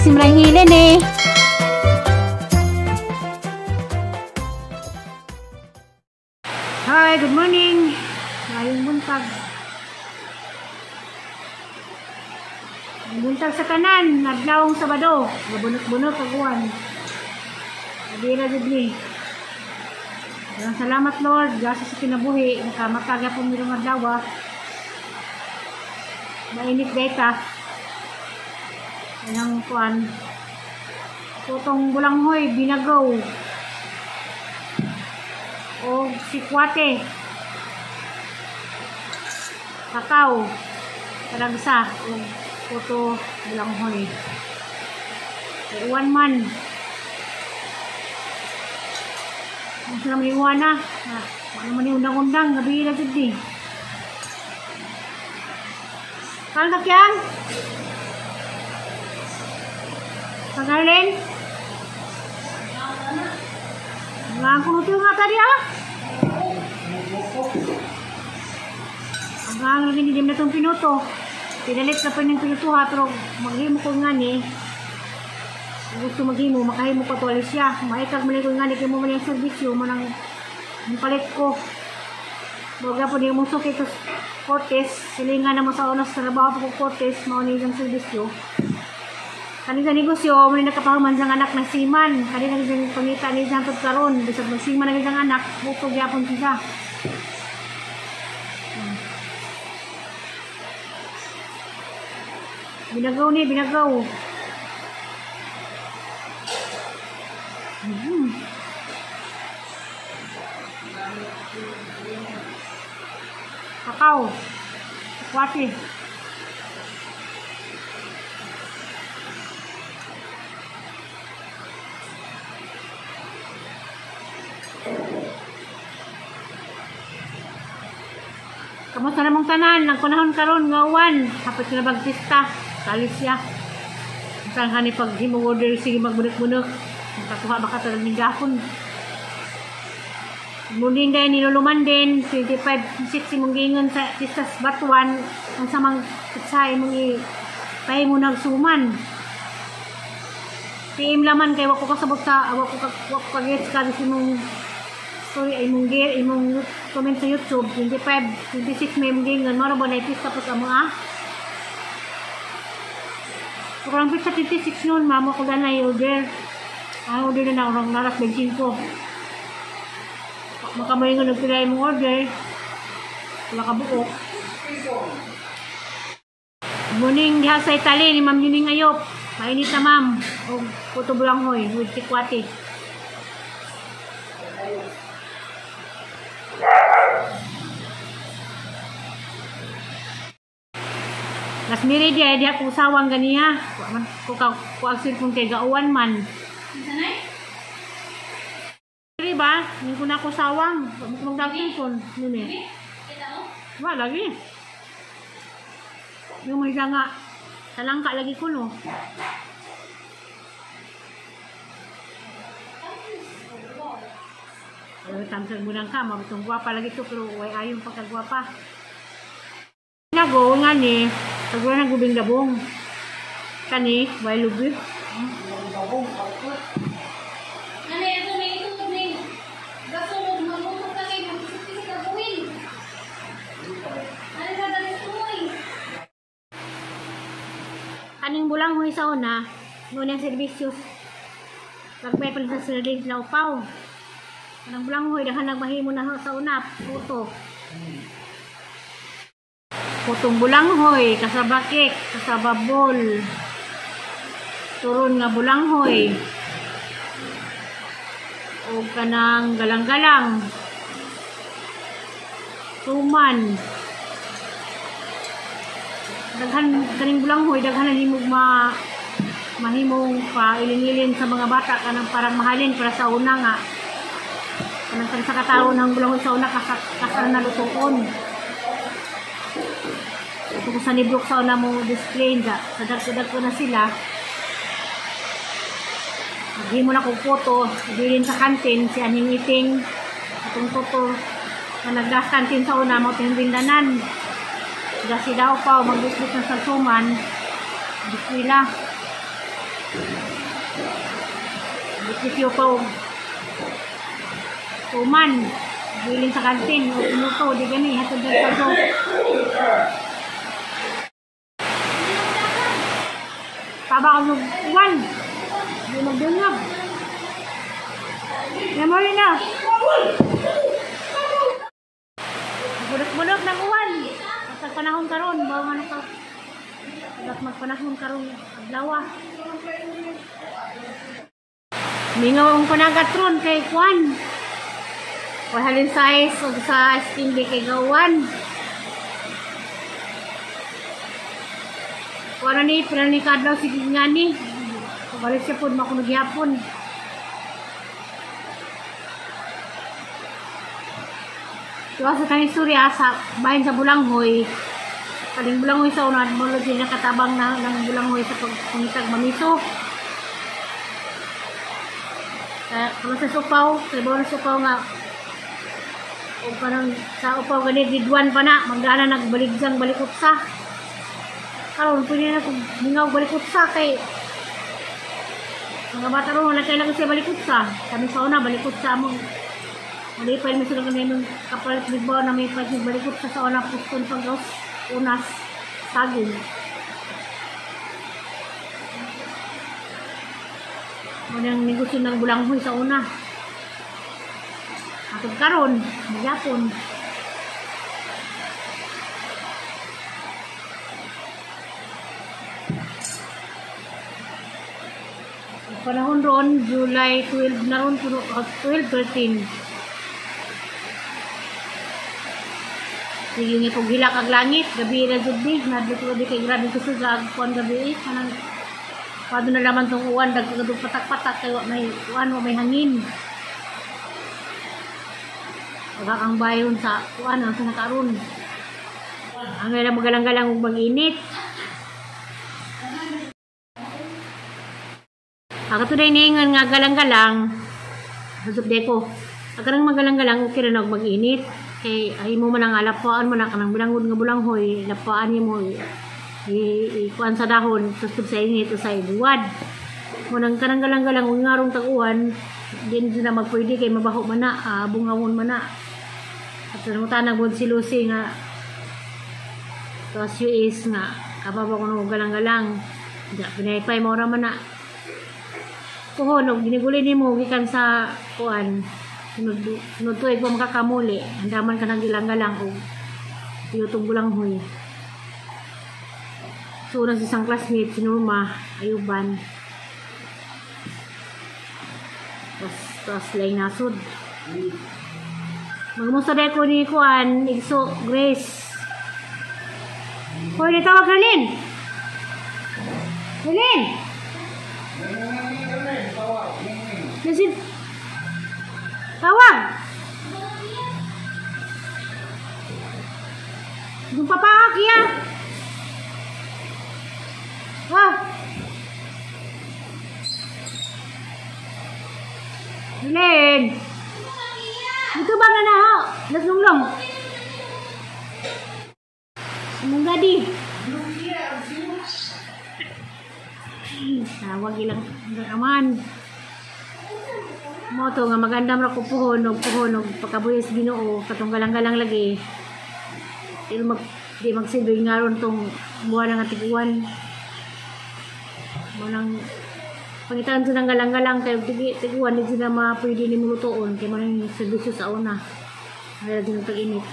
Simrang hilin eh. Hi, good morning. Ngayong buntag. Buntag sa tanan, adlawng Sabado. Gabunot-bunot aguan. Adira jud ni. Salamat Lord, gasa sa kinabuhi, nakamataga po mirong adlaw. Mainit data. Anang kuan. Tutong bulanghoy, binagaw. O sikwate. Kakao. Taragsa. O puto bulanghoy. Kay uwan man. Ang sarap ni Juana. Ano man yung undang-undang. Gabi na jud ni. Kaon ka, Kyang? Pagarlin? Nga ang kunuti nga tadi ah. Ang ang lagi ni na itong pinuto. Pinalit na pa niyang pinuto ha, pero maghimo ko nga ni. Gusto maghimo, makahimo ko to alis siya. Maikag man ko nga ni, kaya mo man yung servisyo, manang ang palit ko. Baga po niyo mong suki ito Cortez, silingan na mo sa onas sa trabaho po ko Cortez, mauni ang servisyo. Kanina negosyo, muna nakapahuman sang anak na siman. Kanina siyang pangita ni siyang karon, bisag magsiman na siyang anak, butog yapon siya. Binagaw ni, binagaw. Kakao. Kwati. Kamusta namang tanan? Ang panahon karon nga uwan. Hapit na bagtista. Kalis siya. Saan ka ni pag himong order sige magbunok-bunok. Makakuha baka talag ni gapon. Muning dahil niluluman din. 25-6 imong gingon sa Tistas Batuan. Ang samang pitsa imong ipahimo nagsuman. PM laman kay wako kasabot sa wako ka-gets ka imong story ay imong gear imong comment sa YouTube 25 26 may imong gingon maro ba na pista tapos amo ah. So karang pizza 26 noon mamo ko na order. Ang order na orang naras 25. Makamoy nga nagpila imong order. Wala ka buok. Morning diha sa Italy ni Ma'am Yuning Ayop. Mainit na ma'am. O puto bulanghoy with sikwate. Las mire diha diha ko sawang ganiya. Wa man ko ka ko ang cellphone kay gauwan man. Diri ba? Ning ko na ko sawang. Wa mo ko magdag cellphone nini. Wa lagi. Yung may nga talangka lagi ko no. Alam tamsag mo lang ka, mabitong gwapa lagi to pero way ayong pagkagwapa. Nago nga ni, pagwala ng gubing dabong. Kani, way lubi. Ano ito may ito may gasunod magluto ka kay magkisip-kisip ka gawin. Ano sa dalis mo eh? Kaning bulanghoy sa una, noon ang serbisyo. Pagpay pa sa sardines na upaw. Kanang bulanghoy, daghan nagmahimo na sa una, puto. Putong bulanghoy, kasaba cake, kasaba ball. Turon nga bulanghoy. O kanang galang-galang. Suman. Daghan kaning bulanghoy, daghan na himog mahimong pailin-ilin sa mga bata kanang parang mahalin para sa una nga. Kanang sa katao ng bulanghoy sa una kasar na lutoon. Ito ko sa nibrok sa una mo display nga. Sa dag-dag ko na sila. Maghimo na kong photo. Bilin sa kantin si Aning Iting. Atong toto na nagdas kantin sa una mo tindanan. Kasi daw pa magbusbus ng salsuman. Bismillah. Bitbit pa og tuman. Bilin sa kantin o pinuto, di gani hatod sa so. Taba ka uwan. Di magdungag. Memory na. Bulok-bulok ng uwan. Sa panahon karon, bawo man ka. Dapat magpanahon karon adlaw. Mingaw ang panagat ron kay Kwan. Wahalin size og sa SMB kay gawan. Kuan ni pila ni kadlaw sige nga ni. Balik siya pod makunog gyapon. Diba sa kaning istorya sa bahin sa Bulanghoy, kaning Bulanghoy sa una, mo lagi nakatabang na ng Bulanghoy sa pagpangitag mamiso. Kaya sa supaw, kay bawal sa supaw nga o parang sa upaw gani grade 1 pa na, magdana nagbaligsang balikutsa. Karon pwede na kung mingaw balikutsa kay mga bata ron wala kailangan siya balikutsa. Kami sa una balikutsa mo. Malipay mo sila kami ng kapalit ligbaw na may pag balikutsa sa una puston pag unas saging. Unang negosyo ng Bulanghoy sa una. Atod karon, magyapon. Panahon ron, July 12 na ron, 12, 13. Sige nga kung hilak ang langit, gabi na jud ni, nadlok gabi kay grabe kusog sa kuan gabi eh. Kanang pado na laman tong uwan, dagkadug patak-patak kay wa may uwan, wa may hangin. Wala kang bayon sa kuan ang sa nakaron. Ang ilang magalang-galang ug mag-init. Ako today niingon nga galang-galang. Hasop deko. Akarang magalang-galang okay ra og mag-init. Kay ay mo man ang alapaan mo na kanang bilangod nga bulanghoy, lapaan nimo ikuan sa dahon tusod sa init o sa ibuwad. Mo nang kanang galang-galang ug ngarong tag-uwan, din na magpwede kay mabaho man na, bungawon man na. At nangutan na si Lucy nga tapos US nga kababaw ko nung galang-galang. Pinaypay mo ra man na. Puhon, og giniguli nimo gikan sa kuan sunod tuig pa makakamuli, andaman ka ng gilang-galang og tiyutong bulanghoy. So una sa isang classmate si Norma Ayuban. Tapos laing nasod. Magmusta dahil ko ni kuan Igso Grace. Hoy, nitawag Herlin. Herlin. Nasin. Tawag. Yung papaak ya. Ha? Herlin. Ito ba nga na ho? Laslunglong. Anong gadi? Tawag ilang aman. Mo to nga maganda ra ko puhon og pagkabuyos Ginoo katong galang-galang lagi. Pero di magsilbi ngaron tong buwan nga tiguan. Mo nang pangitan sa nang galang-galang kay tiguan di sila mapwede ni mulutoon kay mo nang serbisyo sa una. Ay din tag-init.